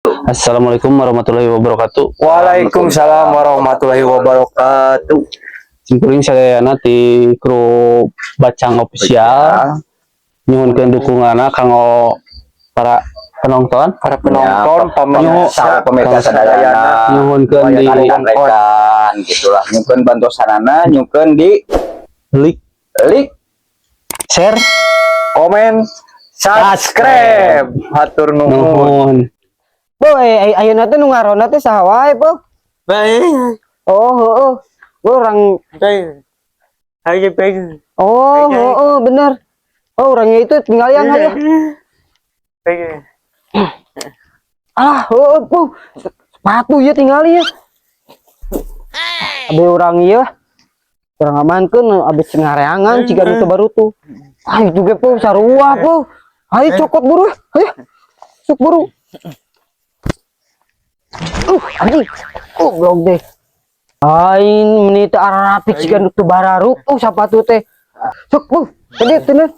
Assalamualaikum warahmatullahi wabarakatuh. Waalaikumsalam warahmatullahi wabarakatuh. Simkuring sadayana ti kru Bacang Official nyuhunkeun dukunganna kanggo para penonton, para penonton, pemirsa, pemirsa sadayana, nyuhunkeun di rekan-rekan gitulah, nyuhunkeun bantosanana, nyuhunkeun di like, like, share, komen, subscribe. Hatur nuhun. Nuhun. Boy, ayeuna teh nu ngaronda teh saha wae, Po? Oh, heeh. Gua orang. Oh, heeh, bener. Oh, orangnya itu tinggalin ayo. Ah, heeh, Po. Sepatu ya tinggal ya. Abi urang ieu kurang amankeun abis ngareangan ciga nu teu baru tuh. Ah, itu ge, Po, sarua, Po. Ayo cokot buru, ayo. Sok buru. Anjing. Goblok deh. Aing meni teu arapik siga nu teu bararuk sepatu teh. Sok, Bu. Tadi tenan.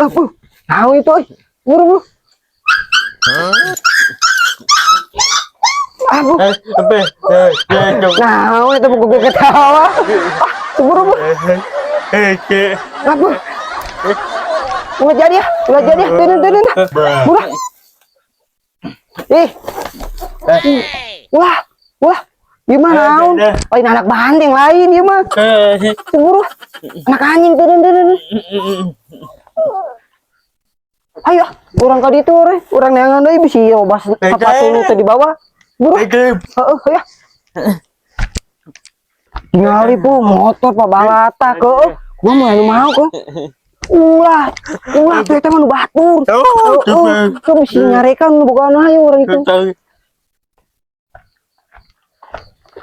Ah, Bu. Naon itu euy? Buru, buru. Ah, Bu. Naon itu, Bu, gue ketawa. Ah, buru, Bu. Ah, Bu. Ulah jadi ya, ulah jadi ya, tenan, tenan. Buru. Ih. Wah, wah, gimana naon? Oh, ini anak bandeng lain ya mah. Buru. Anak anjing, turun, turun. Ayo, urang ka ditu re, urang neangan deui bisi robas sepatu nu teh di bawah. Buru. Heeh, ayo. Tingali, Po, motor Pak balatak heueuh. Gua mah anu mau kok. Ulah, ulah tuh eta mah nu batur. Heeh, tuh bisi nyarekan nu boga ayo urang itu.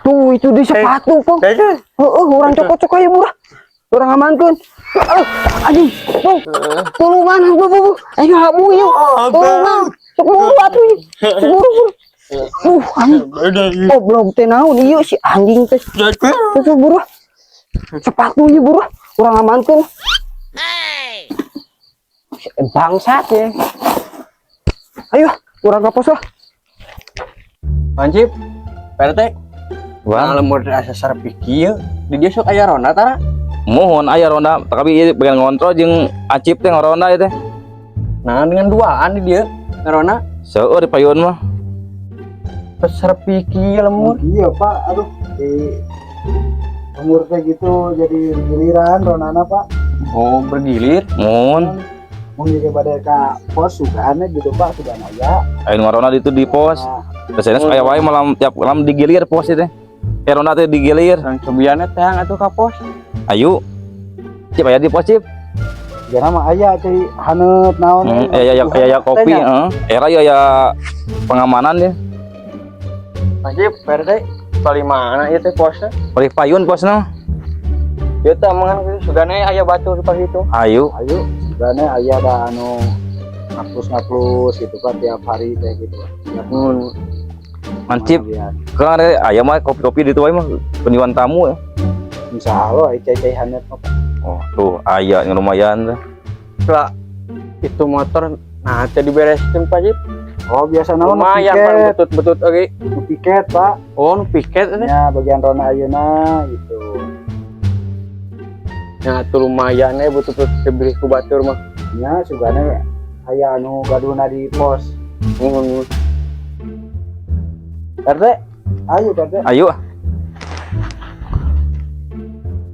Tuh itu di sepatu, Po. Heeh, urang cokot-cokot aja murah. Urang amankeun. Heeh, anjing. Tuh. Tulungan, Bu, Bu, Bu. Ayo habu ieu. Tulungan. Sok buru atuh. Sok buru, buru. Anjing. Goblok teh naon ieu si anjing teh. Sok buru. Sepatu ieu buru. Urang amankeun. Bangsat ya. Ayo, urang ka pos lah. Pancip, Pak RT. Bang, Lembur asa sarepi kieu. Di dieu sok aya ronda tara? Mohon aya ronda, tapi ieu bagian ngontrol jeung Acip teh ngaronda ieu teh. Nah, dengan duaan di dieu ngaronda. Seueur di payun mah. Sarepi kieu lembur. Iya, Pak, aduh, di umur teh gitu jadi giliran rondana, Pak. Oh, bergilir. Mohon. Mun ge bade ka pos sugana gitu, Pak, sugana aya. Aya nu ngaronda ditu di pos. Nah, Biasanya sok aya wae malam tiap malam digilir pos ieu teh. Eh, ronda teh digilir. Urang cobianna teh atuh ka pos. Ayo. Cip aya di pos, Cip. Jana mah aya cai haneut naon. Aya aya aya kopi, heeh. Era aya aya pengamanan ya. Pancip, Pak RT. Paling mana ieu teh posna? Paling payun posna. Ieu teh amangan sugana aya batur di pas itu. Ayo. Ayo, sugana aya da anu ngapus-ngapus gitu kan tiap hari teh gitu. Tiap Mancip, malam, ya. Kan aya mah kopi-kopi di wae mah penyuan tamu ya. Insya Allah aya cai-cai haneut mah, Pak. Oh, tuh aya yang lumayan tuh. Lah, itu motor nah teh dibereskeun, Pak Cip. Oh, biasa nama nu Lumayan pan piket, butut-butut oge. Nu piket, Pak. Oh, nu piket teh. Ya, bagian ronda ayeuna gitu. Nah, tuh lumayan eh butut-butut dibeli ku batur mah. Ya, sugana aya anu gaduhna di pos. Nuhun. RT, ayo RT. Ayo.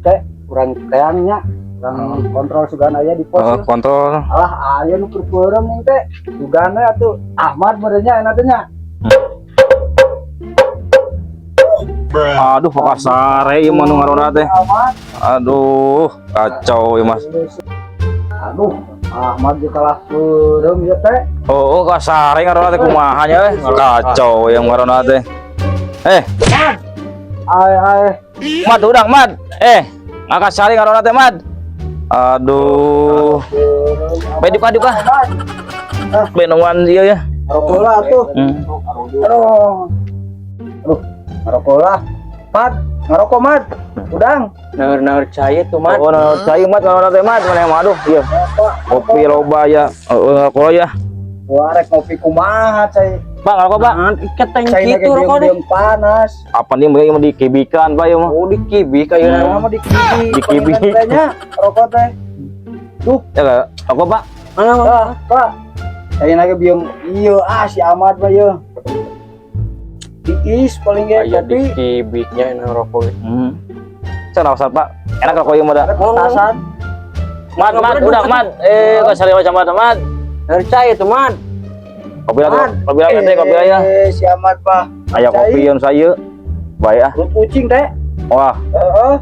Teh, urang teangnya, urang kontrol sugana aya di pos. Oh, Ya. kontrol. Alah, aya nu keur peureum teh. Sugana atuh Ahmad meureunnya enak teh nya. Aduh, pakasare ieu mah nu ngaronda teh. Ahmad. Aduh, kacau ieu Mas. Aduh, Ahmad jeung kalah peureum ieu teh. Oh, kasare ngaronda teh kumaha nya we? Kacau yang ngaronda teh. Eh, Ai ai. Mat udang, Mat. Eh, ngakasare ngaronda teh, Mat. Aduh. Bae duka duka. Bae nungguan ieu ya. Ngarokok lah atuh. Aduh. Aduh, ngarokok lah. Mat, ngarokok, Mat. Udang. Naur-naur cai tuh, Mat. Oh, nah, cai Mat ngaronda teh, Mat. Mana mah aduh, ieu. Kopi loba ya. Oh, ngarokok ya. Wah, rek ngopi kumaha cai. Pak, ngarokok, Pak. Nah, keteng Saya gitu rokok deh. Yang panas. Apa nih mau dikibikan, Pak, ya mah. Oh, dikibi kayak Hmm. Nama dikibi. Dikibi. Tehnya rokok teh. Ya, enggak? Rokok, Pak. Mana mana? Ah, Pak. Saya lagi biung iya ah si Ahmad mah ieu. Diis paling ge Aya kopi. dikibiknya enak rokok. Hmm. Sana usah, Pak. Enak rokok ieu mah da. Ada petasan. Mat, mat, udah, mat. Eh, kok sari macam mat, mat. Percaya itu, Man. Kopi lah, kopi lah, teh, kopi lah ya. Eh, si Ahmad Pak. Aya kopi yang saya. Baik ah. Perut kucing teh. Wah, Heeh.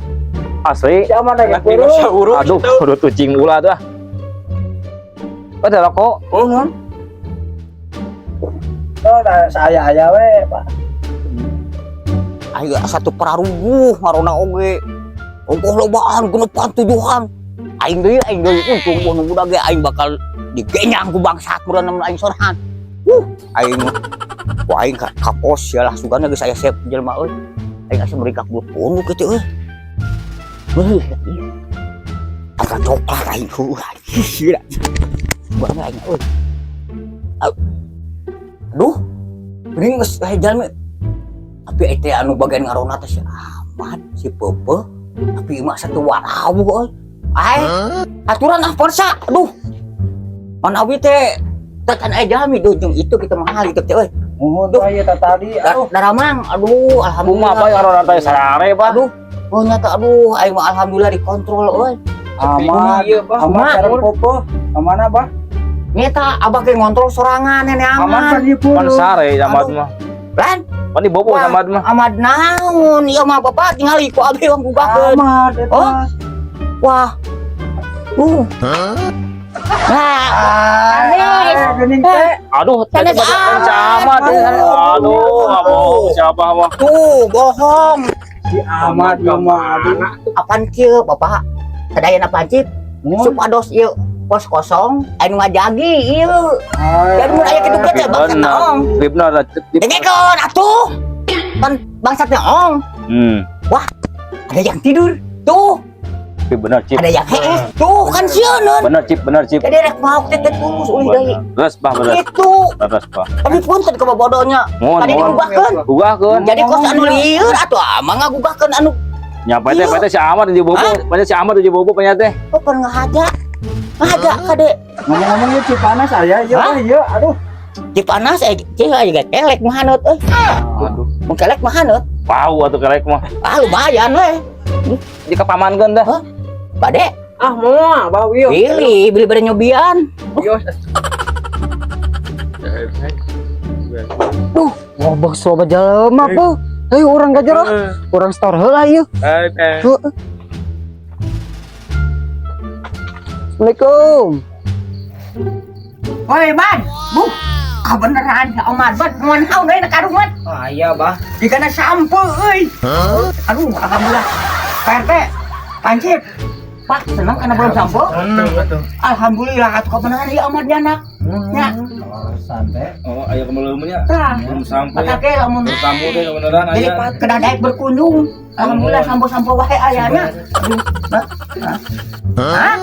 asli. Si Ahmad lagi Enak perut. dinosaurus. Aduh, perut kucing ulah tuh ah. Oh, ada rokok. Oh, non. Oh, nah, saya aya we, Pak. Ayo satu pararuguh ngarona oge. Ongkoh lobaan genepan tujuhan. Aing deui untung mun budak ge aing bakal digenyang ku bangsat meureun mun aing sorangan. Aing wah aing ka, ka pos ya lah sugana geus aya sep jelema euy. Aing asa meuri ka punduk kitu euy. Heuh. Angkat coklat aing heuh. Gila. Gua aing euy. Aduh. Geuning geus aya jalmi tapi ete anu bagian ngarona teh si Ahmad si Pepe tapi mah satu warawuh euy. Ai, aturan ah porsa. Aduh. Mana abi teh teh can aya jalmi duh jeung itu kita mahal itu teh euy. Muhun tuh aya tadi. Aduh. Daramang, aduh Kumaha, Pak, alhamdulillah. ngarona teh sarare, Pak. Aduh, oh nyata aduh aing mah alhamdulillah dikontrol euy. Ahmad. Iya, Pak. Ahmad sareng Popo. Kemana, Pak? Nyeta abah ge ngontrol sorangan Ahmad neneangan. kan ieu Pan sare sama Aduh. mah. Lan, Pan dibobo Wah. sama mah. Ahmad naon ieu mah bapak tingali ku abi wong gugahkeun. Ahmad eta. Oh. Wah. Nah, Ah, geuning teh. Aduh, tadi Sanes sama Ahmad. Aduh, nggak bohong siapa mah. Tuh, bohong. Si Ahmad ieu mah aduh. Apaan kieu, Bapak? Sadayana pancit, Muhun. supados ieu pos kosong, anu ngajagi ieu. Jadi mun aya kitu teh bangsat ong. Benar, Dengekeun atuh. Kan bangsatnya ong. Hmm, Ada yang tidur. Tuh, tapi benar, Cip. ada yang hees. Tuh, kan sieun. Benar, Cip, benar, Cip. Jadi rek mau teh teh tulus ulih deui. Terus, Pak, benar. Gitu. Terus, Pak. Tapi punten ke bodohnya. Mohon, Tadi mohon. digugahkeun. Gugahkeun. Jadi kos anu lieur atuh amang ngagugahkeun anu Nya teh, Iya. teh si Ahmad di bobo, teh si Ahmad di bobo nya teh. Oh, pernah ngahaja. Ngahaja kade. Ngomong-ngomong ieu Cipanas aya ieu Hah? ieu aduh. Cipanas eh cing aya kelek mah haneut euy. Aduh. Mun kelek mah haneut. Bau atuh kelek mah. Ah lumayan we. Di kepamankeun dah. Hah? Bade Ah, mau bau ieu. pilih, beli bade nyobian. Bios. Duh, ngobek loba jelema po. Hei, urang gajer ah. Urang store heula ieu. Heeh. Assalamualaikum. Woi, Man. Buh. Kabeneran ya Omar, ban mun haun deui na karumat. Ah iya, Bah. Dikana sampo euy. Aduh, alhamdulillah. Pak RT, Pancip. Pak, senang karena belum sampo? Alhamdulillah atuh kebenaran ya Omar jana. Nya, Santai. Oh, aya kembali tah. Belum sampai. Maka ke lamun Tamu teh kebenaran jadi kena daek berkunjung. Alhamdulillah sampo-sampo wae ayana. Aduh, hah? Hah?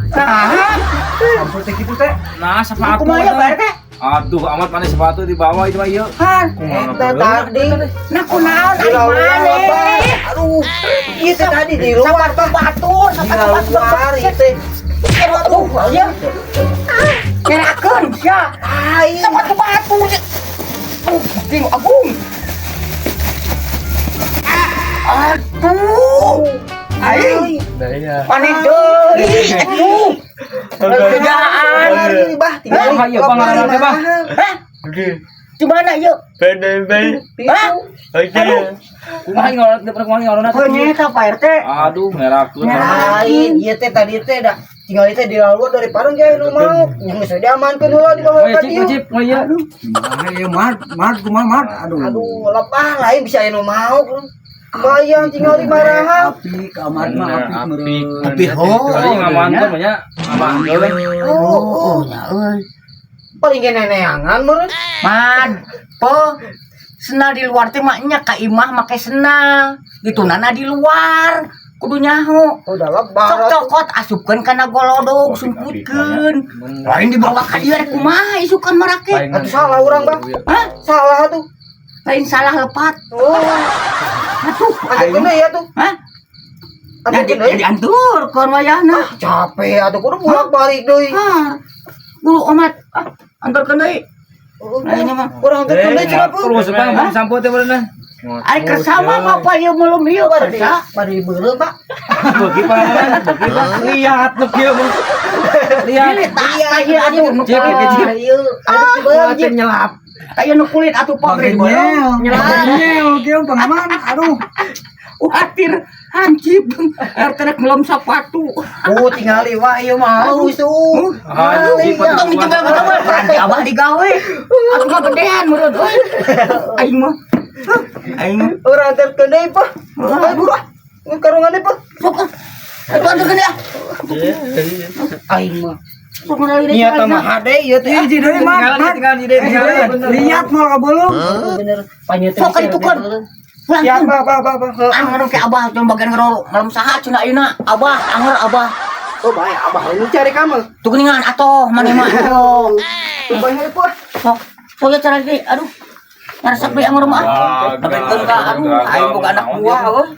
Hah? Sampo teh kitu teh. Nah, sepatu. Kumaha ya Pak RT? Aduh, amat mana sepatu di bawah itu mah ieu. Han, Eta tadi. nah kunaon Di ari luar, maneh? Aduh, ieu teh tadi di luar, Sepatu batur, Di sepatu batur. luar ieu teh. Aduh, ya. Nyerakeun sia. Sepatu batu. Gusti Agung. Aduh. Aing. Maneh deui. Aduh. Kerjaan. Bah, tinggal Bah, iya, Bang, ngaran teh, Bah. Hah? Gimana yuk? Hah? Aduh. Kumaha ngaran teh, kumaha ngaran teh. Ternyata Pak RT. Aduh, ngerakeun. Lain, ieu teh tadi teh dah tinggal teh di luar dari parung ge nu mau. Yang geus diamankeun heula di bawah Oh, ka Cip, dieu. Cip, oh iya. Aduh, mad, mad kumaha mad. Aduh. Aduh, lepah lain bisa anu mau. Bayang tinggal di marahan. Api kamar mah api Tapi ho. Tadi ngamankeun mah nya. Ngamankeun. Oh, nya euy. Paling ge neneangan meureun. Man, po, senal di luar teh maknya ka imah make senal. Gitu nana di luar. Kudu nyaho. Udah lebar. Sok cokot asupkeun kana golodog sumputkeun. Lain dibawa ka dieu rek kumaha isukan marake. Atuh salah urang, Bang. Hah? Salah tuh. Lain salah lepat. Oh, Atuh. anterkeun deui atuh. Hah? Jadi Anterkeun deui. jadi anturkeun wayahna. Capek atuh kudu bolak-balik deui. Hah. Guru omat ah, anturkeun deui. Lainnya mah. Urang anterkeun deui cenah, Pung. Hah? Sampo teh berenang. Ai kersa mah apa ieu melum ieu kersa. Bari beureum, Pak. Beuki panganan, beuki Pak. Lihat nu kieu mah. Lihat. Pilih tak ieu atuh nu Cip, cip. Ieu, aduh beureum jeung Nyelap. Aya nu kulit atuh pabrik Nyel. Nyelap. Nyel kieu pengaman. Aduh. Kuatir hancip er terek melem sepatu. Oh, tingali wah ieu mah halus tuh. Aduh, Tong ditebel-tebel berarti abah digawe. Atuh mah gedean meureun euy. Aing mah. Huh, aing mah. Urang anterkeun deui, Pak. Ayo buru ah. Karungan deui, Pak. Sok ah. Atuh anterkeun ah. Aing mah. Sok ngarali deui. Nya teh mah hade ieu teh. Hiji deui mah. Tinggal tinggal tinggal. Lihat moal kabelum. Sok ka ditukeun. Siap, Pulangkeun. Pak, Pak, Pak, Pak. Anger ke abah teh bagian ngeroro. Malam saha cenah ayeuna? Abah, anger abah. Oh, bae abah lu cari kamu. Tuh geuningan atoh maneh mah atoh. Tuh bae Pak. Sok, sok ya cara deui. Aduh. Ngaresep deui anger mah. Nepikeun ka aduh aing boga anak buah euy.